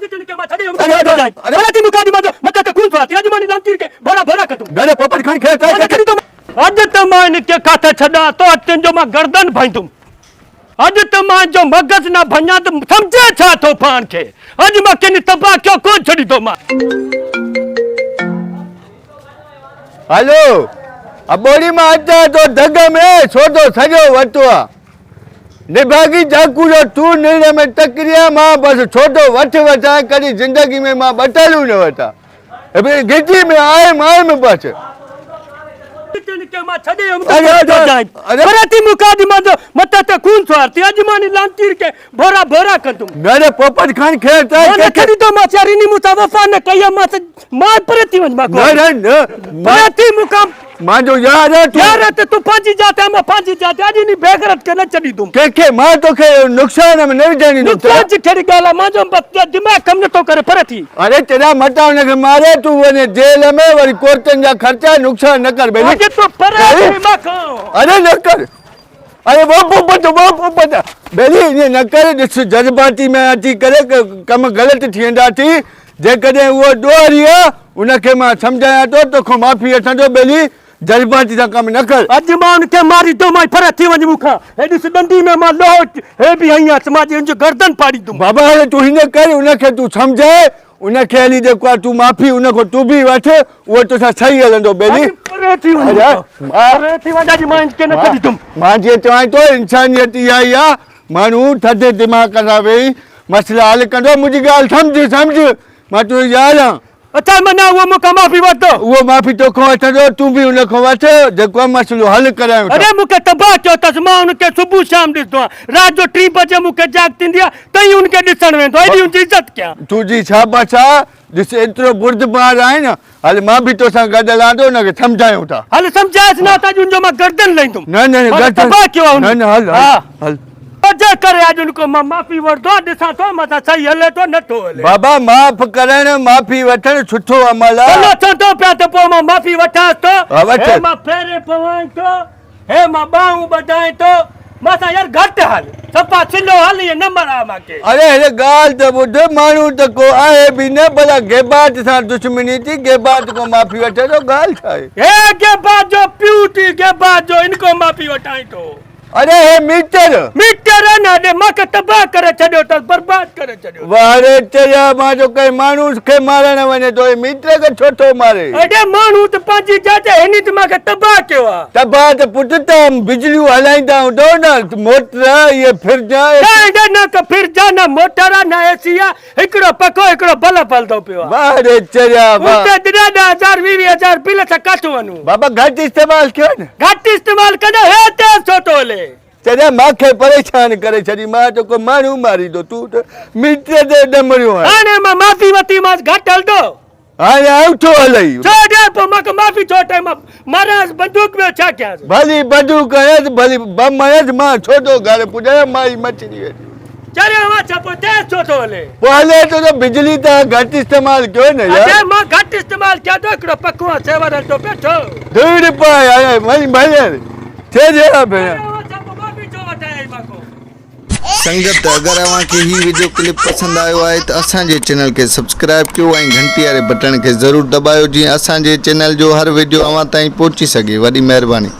اڄ تن کي مان ڇڏي ويم ته ڀلا ٿي مون کان اڄ مان مٿي تي خون سوار ٿي اڄ مان هن لانتير کي ڀورا ڀورا ڪندم. نه نه پوپٽ کڻي کي مان نه ڇڏيندم. اڄ ته مان هن کي ڪاٿي ڇڏان ٿو اڄ تنهنجو مان گردن ڀڃندم. اڄ ته مان هن جو مغز نه ڀڃان ته سمجهين ڇا ٿو پاڻ کي. اڄ مان ڪنهن تباهه ڪيو ڪونه ڇڏيندومان. هلو اٻوڙي مان اچان ٿو دڳ ۾ سودو سڄو وتو آ. نڀاڳي جاکوڙو تون نرڙ ۾ ٽڪريان مان بس ڇوٽو وٺ وٺان ڪڏهن زندگي ۾ مان ٻٽالون نه وٺان گهٽي ۾ آيم آيم بس. نه نه پوپٽ خان کي ته نه نه نه مانجو يار آ تون. يار ته تون پنهنجي جاء تي مان پنهنجي جاء تي اڄ انهي بيغيرت کي نه ڇڏيندم. ڪنهن کي مان توکي نقصان ۾ نه وجهڻ ڏيندم. نقصان جي ڪهڙي ڳالهه آ مانجو دماغ ڪم نٿو ڪري پري ٿي. اڙي تيڏا متان ان کي ماري تون وڃي جيل ۾ وري ڪورٽن جا خرچا نقصان نه ڪر ٻيلي. اڄ تون پري ٿي مان کان. اڙي نه ڪر اڙي وو پوپٽ وو پوپٽ ٻيلي ائين نه ڪر ڏس جذباتي ۾ اچي ڪري ڪم غلط ٿي ويندا ٿي جيڪڏهن اهو ڏوهاري آ ان کي مان سمجهايان ٿو توکان معافي وٺندو ٻيلي جذباتي سان ڪم نه ڪر. اڄ مان ان کي ماريندومانء پر ٿي وڃ مون کان هي ڏس ڏنڊي ۾ مان لوهه هي به هنئي آس مان اڄ هن جو گردن ڦاڙيندم. بابا هاڻي تون هيئن ڪر ان کي تون سمجهاء ان کي هلي جيڪو آ تون معافي ان کان تون به وٺ اهو توسان صحيح هلندو ٻيلي. اڄ پري ٿي وڃ مون کان پري ٿي وڃ اڄ مان هن کي نه ڇڏيندم. مان جيئن چوانء ٿو انسانيت اها ئي آ ماڻهو ٿڌي دماغ سان ويهي مسئلا حل ڪندو منهنجي ڳالهه سمجهه سمجهه مان تنهنجو يار آهيان. اڇا معنيٰ اهو مون کان معافي وٺندو؟ اهو معافي توکان وٺندو تون به ان کان وٺ جيڪو مسئلو حل ڪرايون ٿا. اڙي مون کي تباهه ڪيو اٿس مان ان کي صبح شام ڏسندو آهيان رات جو ٽين بجي مون کي جاڳ ٿيندي آهي تئين ان کي ڏسڻ ويندو آهيان ايڏي ان جي عزت ڪيان. تنهنجي شاباش آ ڏس ايترو بردبار آهين نه هل مان به توسان گڏ هلان ٿو ان کي سمجهايون ٿا. هل سمجهايس نه ته اڄ ان جو مان گردن لهيندم. نه نه نه گردن تباهه ڪيو آهي ان. نه نه هل هل هل. جي ڪري اڄ ان کان مان معافي وٺندو آهيان ڏسان ٿو متان صحيح هلي ٿو نه ٿو هلي. بابا معاف ڪرڻ معافي وٺڻ سٺو عمل آ. ڀلو ٿيندو پيا ته پوء مان معافي وٺانس ٿو. ها وٺ. هي مان ڦيري پوانء ٿو هي مان ٻانهون ٻڌانء ٿو مان سان يار گهٽ هل صفا سلو هل ائين نه مراء مان کي. اڙي هن ڳالهه ته ٻڌ ماڻهو ته ڪو آهي به نه ڀلا گيبات سان دشمني ٿي گيبات کان معافي وٺي ٿو ڳالهه ڇا آهي. هي گيبات جو پيء ٿي گيبات جو هن کان معافي وٺانء ٿو. اڙي هي ميٽر. ميٽر نه اڏي مان کي تباهه ڪري ڇڏيو اٿس برباد ڪري ڇڏيو. واه ري چريا مان جو ڪنهن ماڻهو کي مارڻ وڃي ٿو هي ميٽر کي ڇو ٿو ماري. اڙي ماڻهو ته پنهنجي جاء تي هن ته مان کي تباهه ڪيو آ. تباهه ته پٽ تان بجليون هلائيندا هوندؤ نه موٽر اهي فرج. ڪنهن ڏي نه ڪا فرج آ نه موٽر آ نه اي سي آ هڪڙو پکو هڪڙو بلب هلندو پيو آ. واه ري چريا واه. اتي ڏهه ڏهه هزار ويهه ويهه هزار بل ته ڪاٿو وڃون. بابا گهٽ استعمال ڪيو نه. گهٽ استعمال ڪندو هي تيز ڇو ٿو هلي. چريا مان کي پريشان ڪري ڇڏي مان ته ڪو ماڻهو ماريندو تون ته ميٽر تي ڏمريو آهين. هاڻي مان معافي ورتي مانس گهٽ هلندو. هاڻي آئوٺو هلئي. ڇو ڏي پوء مان کي معافي ڇو ٺهي مان مارانس بندوق ٻيو ڇا ڪيانس. ڀلي بندوق هڻيس ڀلي بم هڻيس مان ڇو ٿو گهر پڄايان مائي مڇري ويٺي. چريو آهين ڇا پوء تيز ڇو ٿو هلي. پوء هلي ٿو ته بجلي تان گهٽ استعمال ڪيو نه يار. اجي مان گهٽ استعمال ڪيان ٿو هڪڙو پکو آ سيور هلندو پيو ڇو. ڌوڙ پائي هاڻي وڃ ڀيڻ ٿي جهڙا ڀيڻ. چريو آهين ڇا پوء معافي ڇو وٺايائين مان کان. سنگت اگر اوهان کي هي وڊيو ڪلپ پسند آيو آهي ته اسان جي چينل کي سبسڪرائب ڪيو ۽ گهنٽي واري بٽڻ کي ضرور دٻايو جيئن اسان جي چينل جو هر وڊيو اوهان تائين پهچي سگهي وڏي مهرباني.